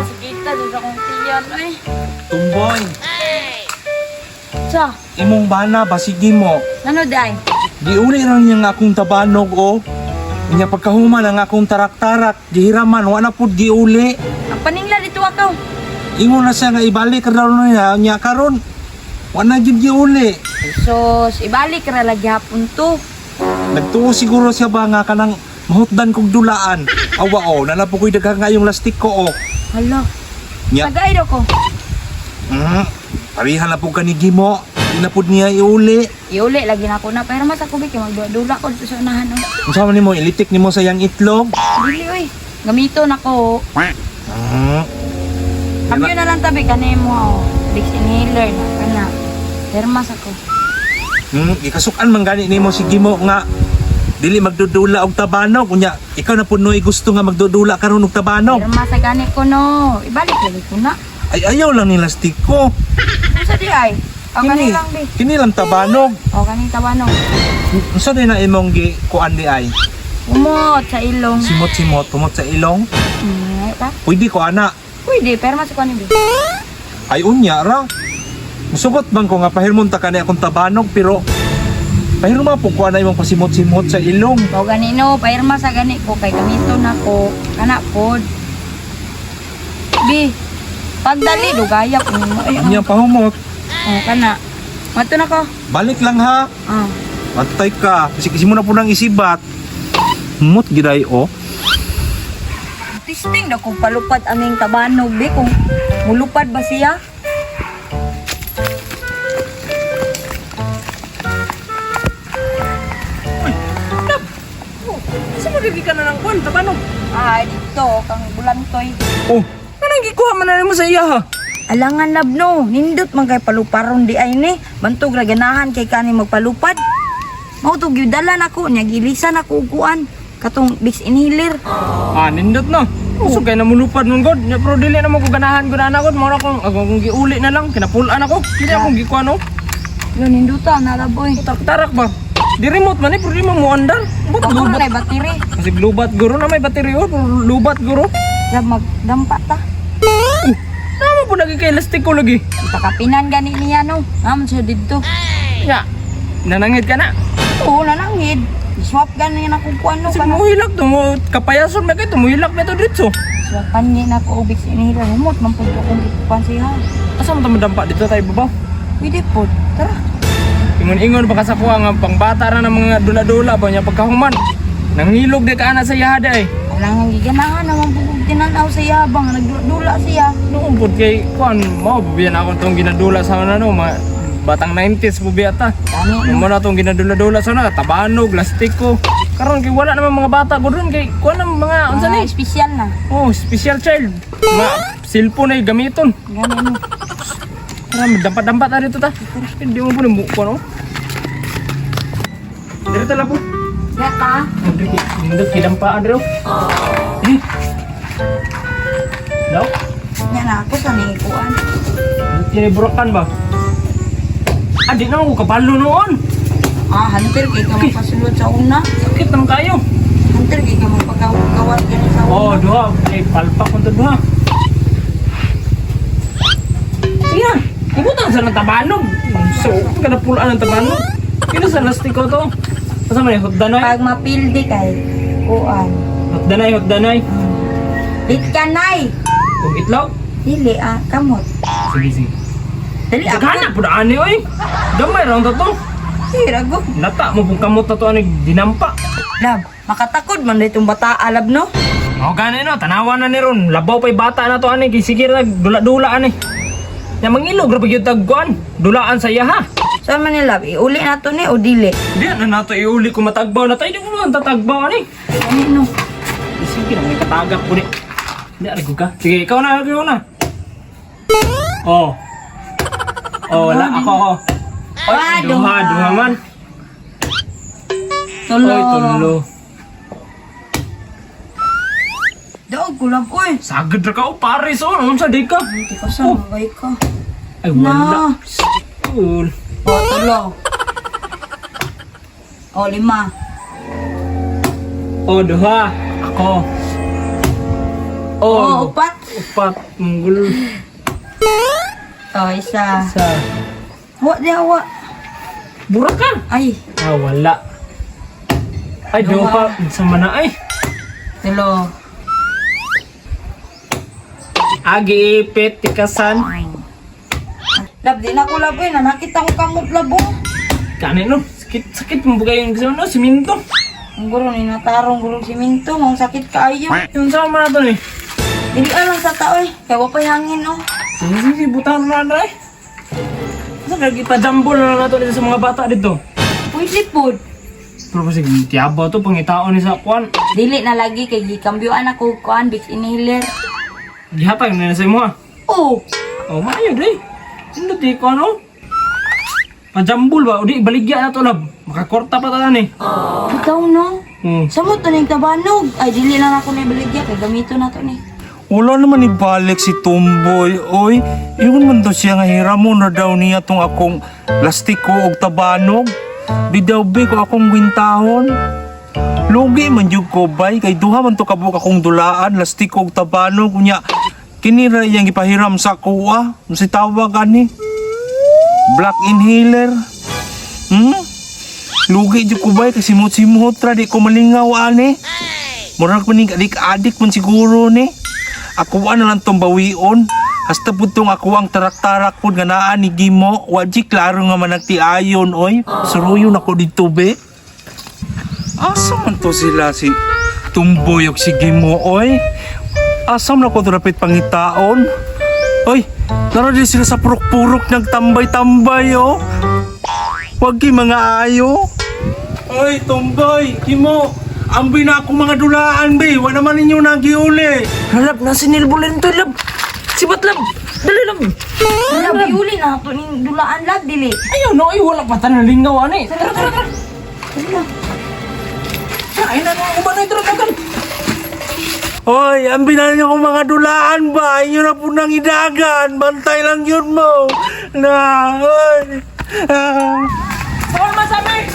Sakita jud akong tiyan oy. Tumboy, Sa, imong bana basigi mo. nano di ay? Giuli ra niya nga akong tabanog o. Nya pagkahuman ang akong tarak-tarak, gihiraman wa na pud giuli. Ang paningla dito akaw. Ingon na siya nga ibalik ra daw niya nya karon. Wa na gyud giuli. Sus, ibalik ra lagi hapon to. Nagtuo siguro siya ba nga kanang mahutdan kog dulaan. Awa o, nana po ko'y daghang ngayong lastik ko o. Hala. Nya, Tagay daw ko. Parihan na po ka ni Gimo. Di na po niya iuli. Iuli lagi na ako na pero mas ako kay magdula ko dito sa unahan oh. Unsa man nimo ilitik nimo sa iyang itlog? Dili oy. Gamito na ko. Cambio na lang tabi kanimo oh. Vicks inhaler na kana. Permas ako. Gikasukan man gani nimo si Gimo nga dili magdudula og tabanog unya ikaw na punoy gusto nga magdudula karon og tabanog. Permas sa gani ko no. Ibalik lagi ko na. Ay ayaw lang nila stick ko. Unsa di ay? O kani Kini, lang di. kini lang tabanog. O kaning tawanog. Unsa din na imong gi kuan di ay? Umot sa ilong. Simot-simot tumot sa ilong. Ay pa. Pwede ko ana. Pwede, permas ko ni bi. Ay unya ra. Musugot bang ko nga pahirmon ta kani akong tabanog pero pahirma po ko ana imong pasimot-simot sa ilong. O gani no, pairma sa gani ko kay gamito na ko. Kana pod. Bi. Pagdali dugaya ko nimo ay. Unya pahumot. Oh, kana. Mato na ko. Balik lang ha. Ah. Antay ka. Kasi kasi mo na po nang isibat. Humot giday oh. Testing na kung palupad aming tabanog bi kung mulupad ba siya. Asa mo ka na ng kwan, tabanog? Ah, dito kang bulantoy. Oh, anong gikuha man na nimo sa iya ha? Alangan lab no, nindot man kay paluparon di ay ni. Bantog ra ganahan kay kani magpalupad. Mao to gyudala nako nya gilisan ako og kuan katong Vicks inhaler. Ah, nindot no. Usog kay namulupad nun god. Nya pero dili na mo ko ganahan ko na anak god. Mao ra kong ako kong giuli na lang kinapulan ako. Dili akong gikuha no. Yo ninduta na ra boy. Tarak-tarak ba? Di remote man eh, pero di mo muandar. But Ako lubat. na battery. Kasi lubat guro na may battery oh, pero lubat guro. Lab magdampa ta. Tama po lagi kay elastic ko lagi. Ipakapinan gani niya no. Naman siya didto. Nya, nanangit ka na. Oo, nanangid. Swap gani na ko kuan no. Kasi Kana. muhilak to mo kapayason na kay tumuhilak na to dritso. Swapan niya na ko og Vicks inhaler. Humot man pud akong ikuan siya. Asa man ta madampa dito tayo babaw? Pwede po. Tara. Ingon-ingon pa ka sa kuha nga pangbata ra ng mga dula-dula ba niya pagkahuman. Nangilog di ka ana sa yahada eh. Alangan giganahan naman po kung tinanaw sa yabang. Nagdula siya. Noon pud kay kuan mao biyan ako tong ginadula sa una no mga batang 90s po biya ta. Gani. Mo na tong ginadula-dula sa una tabanog, lastiko. Karon kay wala naman mga bata gud ron kay kuan ang mga unsa ni? Mga espesyal na. Oh, special child. Mga cellphone ay gamiton. Gani no. Tara, dampat-dampat na dito ta. Hindi mo po ni kuan oh. Dito lang po. Gata. Nindot kidampaan dito. Eh. No? Yan na ako sa ningkuan. Kiniburakan ba? Ah, di na ako kabalo noon. Ah, hunter kay ka magpasulod sa una. Sakit naman kayo. Hunter kay ka magpagawat gani sa una. Oh, duha. Eh, palpak ko to duha. Sige na. Ibutan sa ng tabanog. So, kanapulaan ng tabanog. Kino sa lastiko to. Asa man eh, hotdanay. Pag mapildi kay kuan. Hotdanay, hotdanay. Litkanay. Kung itlog. Dili ah, kamot. Sige, sige. Dili ako. Gana po na ani, oy. Gamay ra to to. Sira go. Lata mo pong kamot na to ani dinampa. Lab, makatakod man ditong bata alab no. O gani no, tanawa na ni ron. Labaw pa'y bata na to ani kay sige ra dula-dula ani. Nya mangilog ra gyud tag kuan, dulaan sa iya ha. Saan man ni lab, iuli na to ni o dili. Di na nato iuli kung matagbaw na tayo, di ko man tatagbaw ani. Ano no? Sige na may katagak po ni. Di ari ko ka. Sige, ikaw na, ikaw na. Oh. Oh, wala ako ako. Oy, Ah, duha, duha. duha man. Tulo. Oy, tulo. Daog ko lab oy. Sagad ra ka oh, pares oh, unsa di ka? Hindi ka sa Oh. mabay ka. Ay, wala. Na. Cool. O, tulo. O, lima. Oh, duha. Ako. Oh, upat. Upat. Munggulo. Oh, isa. Sa. Wa di wa. Bura ka. Ay, Ah, wala. Ay, Duha. duha pa. Sa mana ay. tulo. Agi ipit tikasan. Lab, di na ko lab eh. Nanakita ko kamot lab oh. Kani no. Sakit sakit mo bagay yung no, siminto. Ang guro ni natarong guro siminto. Ang sakit kaayo. Yung sa mana to ni. Dili alam sa tao eh. Kaya wa pa'y hangin oh. Sige sige, sige butang na na eh. Sa lagi pa jambol na nato dito sa mga bata dito. Pwede pod. Pero kasi tiyaba to pangitaon ni sa kwan. Dili na lagi kay gikambyuan ako kuan Vicks inhaler. Gihatag na na sa imo ah. Oh, Oh, maayo day. Indot di ko ano. Pajambol ba? O di baligya na to lab. Makakorta pa ta ni. ikaw no. Samot to ning tabanog. Ay dili lang ako na ibaligya kay gamito na to ni. Wala naman ibalik si Tumboy, oy. Ingon man daw siya nga hiramo na daw niya tong akong lastiko og tabanog. Di daw be ko akong gwintahon. Lugi man jud ko bay kay duha man to kabuok akong dulaan lastiko og tabanog unya. Kini ra iyang gipahiram sa kuha. Si tawag ani. Black inhaler. Lugi jud ko bay kay simot-simot ra di ko malingaw ani. Murag man ning adik-adik man siguro ni. Ako na lang tong bawion. Hasta pud tong ako ang tarak-tarak pud nga naa ni Gimo. Wa di klaro nga managtiayon oy. Suruyon ako dito be. Asa man to sila si Tumboy ug si Gimo oy? Asa man ako durapit pangitaon? Oy, nara di sila sa purok-purok nagtambay-tambay oh. Wag kay mga ayo. Oy, Tumboy, Gimo. Ambi na ako mga dulaan, be. Wa naman ninyo nagiuli. Lab, nasa nilbulan to lab. Sibat lab. Dali lab. Lab, iuli na to ning dulaan lab dili. Ayaw no, ay wala pa tayo lingaw ani. Tara tara tara. Tara. Ay na na uban ay tara tara. Hoy, ambi na ninyo akong mga dulaan ba? Inyo na po nang idagan. Bantay lang yun mo. Na, oy. Ah. Bawal masabi.